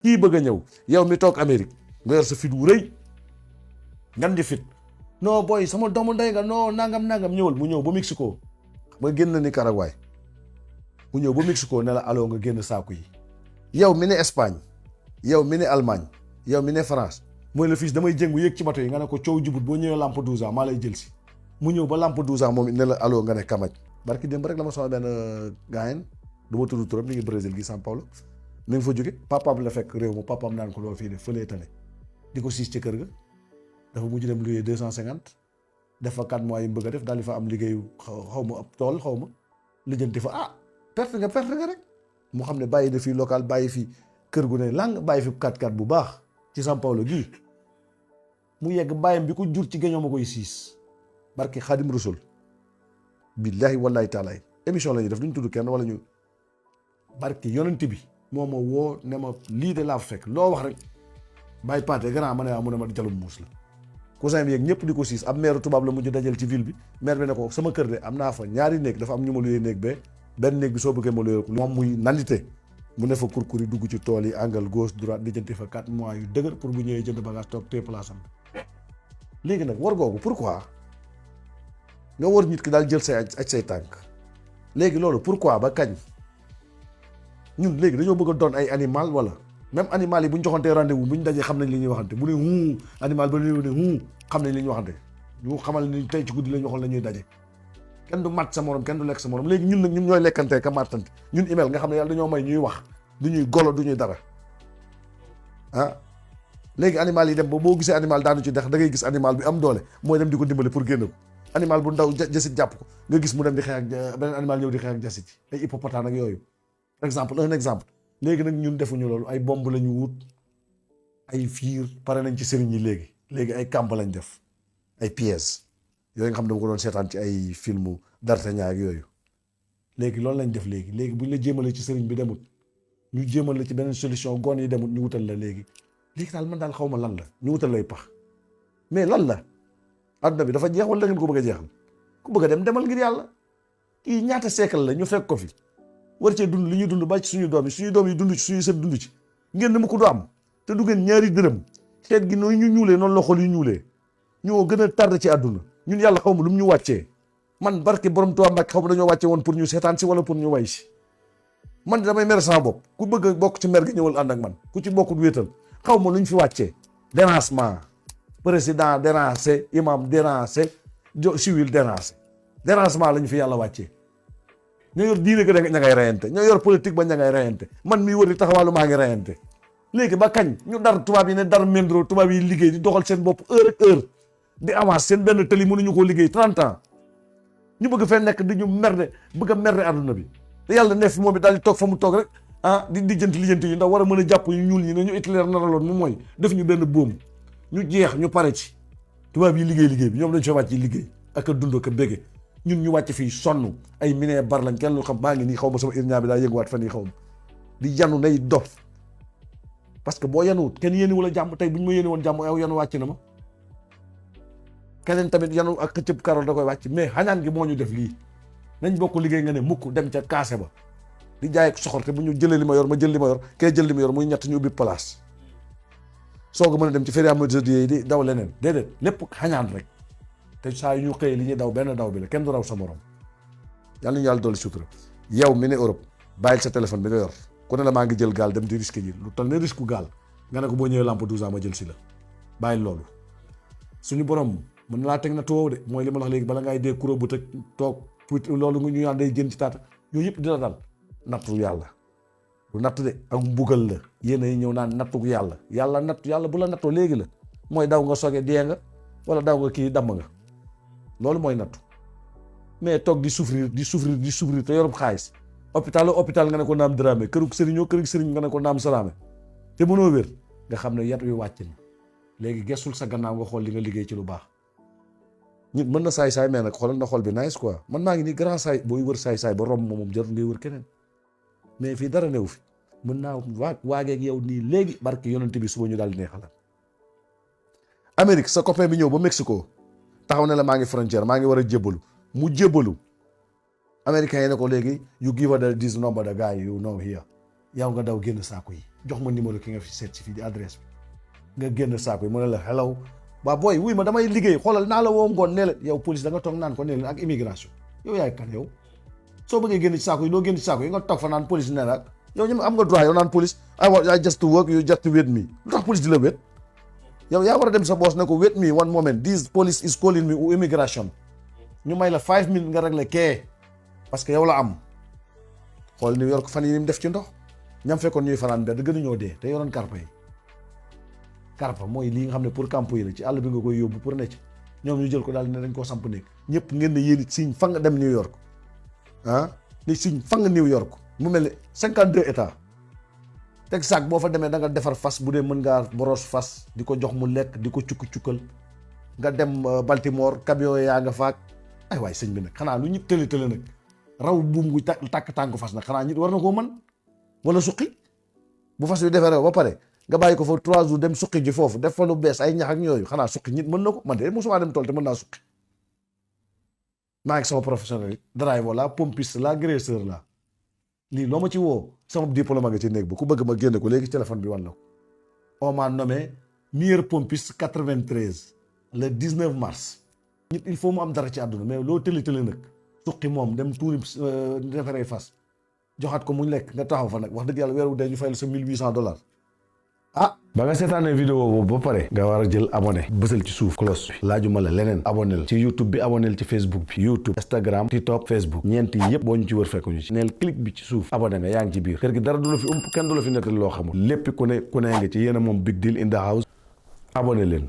kii bëgg a ñëw yow mi toog Amérique nga yor sa fit wu rëy ngan di fit non boy sama doomu ndey nga non nangam ñëwal mu ñëw ba Mexico ba génn Nicaragua mu ñëw ba Mexico ne la aloo nga génn saaku yi yow mi ne Espagne yow mi ne Allemagne yow mi ne France mooy le fils damay jëngu yéeg ci bato yi nga ne ko coow jubut boo ñëwee Lampedusa maa lay jël si mu ñëw ba Lampedusa moom ne la aloo nga ne kamaj barki démb rek la ma soxla benn gaayen du ma tudd turam mi ngi Brésil gi São Paulo mi ngi fa jóge papaam la fekk réew ma papaam naan ko loolu fii de fëlee tane di ko siis ci kër ga dafa mujj dem luyee 250 def fa 4 mois yi mu bëgg a def daal di fa am liggéeyu xaw ma ab tool xaw ma lijjanti fa perte nga rek mu xam ne bàyyi na fii local bàyyi fi kër gu ne lang bàyyi fi 4x4 bu baax ci São Paulo gii mu yegg bàyyam bi ko jur ci géñoo ma koy siis barki Xaadim Rasul billahi wallahi taalaay émission la ñuy def duñ tudd kenn wala ñu barki yonent bi moo ma woo ne ma lii de laa fekk loo wax rek bàyyi paate grand ma ne waaw mu ne ma jalum muus la cousin bi yeeg ñëpp di ko siis ab maire tubaab la mujj dajal ci ville bi maire bi ne ko sama kër de am naa fa ñaari néeg dafa am ñu ma luyee néeg be benn néeg bi soo bëggee ma luyee ko moom muy nandite mu ne fa kurkuri dugg ci tool yi angle gauche droite lijjanti fa 4 mois yu dëgër pour bu ñëwee jënd bagage toog téye place am léegi nag war googu pourquoi nga war nit ki daal jël say aj say tànk léegi loolu pourquoi ba kañ ñun léegi dañoo bëgg a doon ay animal wala même animal yi bu ñu joxantee rendez-vous bu ñu dajee xam nañ li ñuy waxante bu ne animal ba ne xam nañ li ñuy waxante ñu xamal ni tey ci guddi la ñu waxoon la ñuy daje kenn du mat sa morom kenn du lekk sa morom léegi ñun nag ñun ñooy lekkantee ka mattante ñun email nga xam ne yàlla dañoo may ñuy wax du ñuy golo du ñuy dara léegi animal yi dem ba boo gisee animal daanu ci dex da ngay gis animal bi am doole mooy dem di ko dimbale pour génn ko animal bu ndaw jasit jàpp ko nga gis mu dem di xeex ak beneen animal ñëw di xeex ak jasit yi ay hippopotame ak yooyu un exemple léegi nag ñun defuñu loolu ay bomb la ñu wut ay fiir pare nañ ci sëriñ yi léegi ay camp lañ def ay pièges yooyu nga xam ne dama ko doon seetaan ci ay filmu D'Artagnan ak yooyu léegi loolu lañ def léegi buñ la jéemale ci sëriñ bi demut ñu jéemal la ci beneen solution gon yi demut ñu wutal la léegi daal man daal xaw ma lan la ñu wutal lay pax mais lan la adduna bi dafa jeex wala da ngeen ko bëgg a jeexal ku bëgg a dem demal ngir yàlla kii ñaata siècle la ñu fekk ko fi war cee dund li ñuy dund ba ci suñu doom yi dund ci suñu sët dund ci ngeen ne mu ko du am te du ngeen ñaari dërëm xeet gi noonu ñu ñuulee noonu la xol yu ñuulee ñoo gën a tardé ci àdduna ñun yàlla xaw ma lu mu ñu wàccee man barke borom Tuubaa Mbàkke xaw ma dañoo wàcce woon pour ñu seetaan si wala pour ñu way si man damay mer sama bopp ku bëgg a bokk ci mer gi ñëwal ànd ak man ku ci bokkut wéetal xaw ma lu ñu fi wàccee dérangement président dérangé imam dérangé civil dérangement la ñu fi yàlla wàccee ñoo yor diine ga ña ngay reyante ñoo yor politique ba ña ngay reyante man mii wër di taxawaalu maa ngi reyante léegi ba kañ ñu dar tubaab yi ne dar mendro tubaab yi liggéey di doxal seen bopp heure ak heure di avance seen benn tëli mënuñu koo liggéey 30 ans ñu bëgg fee nekk di ñu merde bëgg a merde àdduna bi te yàlla ne fi moom it daal di toog fa mu toog rek di lijjanti yu ndax war a mën a jàpp yu ñuul ñi ne ñu Hitler naraloon mu mooy def ñu benn boom ñu jeex ñu pare ci tubaab yi liggéey bi ñoom lañ fa wàcc liggéey ak a dund ak a bége ñun ñu wàcc fii sonn ay minee bar lañ kenn lu xam maa ngi nii xaw ma sama irñaa bi daa yënguwaat fan yi xaw ma di yanu nay dof parce que boo yanuwut kenn yéeni wala jàmm tey bu ñu ma yéeni woon jàmm yow yanu wàcc na ma keneen tamit yanu ak xëccëb karol da koy wàcc mais xañaan gi moo ñu def lii nañ bokk liggéey nga ne mukk dem ca kaase ba di jaay ak soxorte bu ñu jëlee li ma yor ma jël li ma yor kay jël li ma yor muy ñett ñu ubbi place soog a mën a dem ci férié yi di daw leneen déedéet lépp xañaan rek te saa yu ñu xëyee li ñuy daw benn daw bi la kenn du raw sa morom yàlla ñu yàlla dolli sutura yow mi ne Europe bàyyil sa téléphone bi nga yor ku ne la maa ngi jël gaal dem di risque ji lu toll ne risque gaal nga ne ko boo ñëwee Lampedusa ma jël si la bàyyil loolu suñu borom mën na laa teg na toow de mooy li ma la wax léegi bala ngay dee kuro bu tëg toog loolu ñu naan day jën ci taata yooyu yëpp dina dal nattu yàlla lu natt de ak mbugal la yéen ay ñëw naan nattu yàlla bu la nattoo léegi la mooy daw nga soge dee nga wala daw nga kii damm nga loolu mooy nattu mais toog di souffrir te yorub xaalis hôpital nga ne ko naam dramé kërug sëriñ nga ne ko naam salaame te mënoo wér nga xam ne yat wi wàcc na léegi gesul sa gannaaw nga xool li nga liggéey ci lu baax nit mën na saay-saay mais nag xoolal na xool bi nice quoi man maa ngi nii grand saay booy wër saay-saay ba romb moom jarul ngay wër keneen mais fii dara newu fi mën naa waageeg yow nii léegi barke yonent bi suba ñu daal di neexalaat Amérique sa copain bi ñëw ba Mexico taxaw ne la maa ngi frontière maa ngi war a jébbalu mu jébbalu américains yi ne ko léegi you give us this number the guy you know here yow nga daw génn saako yi jox ma numéro ki nga fi seet si fii di adresse bi nga génn saako yi mu ne la hello waa booy wuy ma damay liggéey xoolal naa la woo ngoon nee la yow police da nga toog naan ko nee leen ak immigration yow yaay kan yow soo bëggee génn ci saako yi doo génn ci saako yi nga toog fa naan police nee la yow ñu am nga droit yow naan police I just to work you just to wait me lu tax police di la wait yow yaa war a dem sa boss ne ko wait me one moment this police is calling me immigration ñu may la 5 minutes nga régler kee parce que yow la am xool New York fan yi ni mu def ci ndox ñam fekkoon ñuy fanaan mbedd gën a ñoo dee te yoroon karpa yi karpa mooy lii nga xam ne pour camp yi la ci àll bi nga koy yóbbu pour necc ñoom ñu jël ko daal ne dañ koo samp nekk ñëpp ngeen ne yéen it siñ fa nga dem New York ni siñ fa nga New York mu mel ne 52 états teg saak boo fa demee da nga defar fas bu dee mën ngaa boros fas di ko jox mu lekk di ko cukk-cukkal nga dem Baltimore camion yaa nga faak ay waay sëñ bi nag xanaa lu ñit tële nag raw buum gu tàkk tànk fas nag xanaa ñit war na koo mën wala suqi bu fas yu defee rew ba pare nga bàyyi ko fa 3 jours dem suqi ji foofu def fa lu bees ay ñax ak ñooyu xanaa suqi ñit mën na ko man de mosuma dem tool te mën naa suqi maa ngi sama professionnel driver la pompiste la graisseur la lii loo ma ci woo sama diplôme nga ci néeg ba ku bëgg ma génne ko léegi téléphone bi wan la ko on m'a nommé meilleur pompiste 93 le 19 mars nit il faut mu am dara ci àdduna mais loo tëli nag suqi moom dem tuuri defaree fas joxaat ko mu lekk nga taxaw fa nag wax dëgg yàlla weeru dee ñu fay la sa $1,800 ba nga seetaanee vidéo boobu ba pare nga war a jël abonné bësal ci suuf cloche bi laajuma la leneen abonné ci YouTube bi abonné ci Facebook bi YouTube Instagram TikTok Facebook ñeent yi yëpp boo ñu ci wër fekk ñu ci neel clic bi ci suuf abonné nga yaa ngi ci biir kër gi dara du la fi kenn du la fi nettali loo xamul lépp ku ne nga ci yéen a moom big deal in the house abonné leen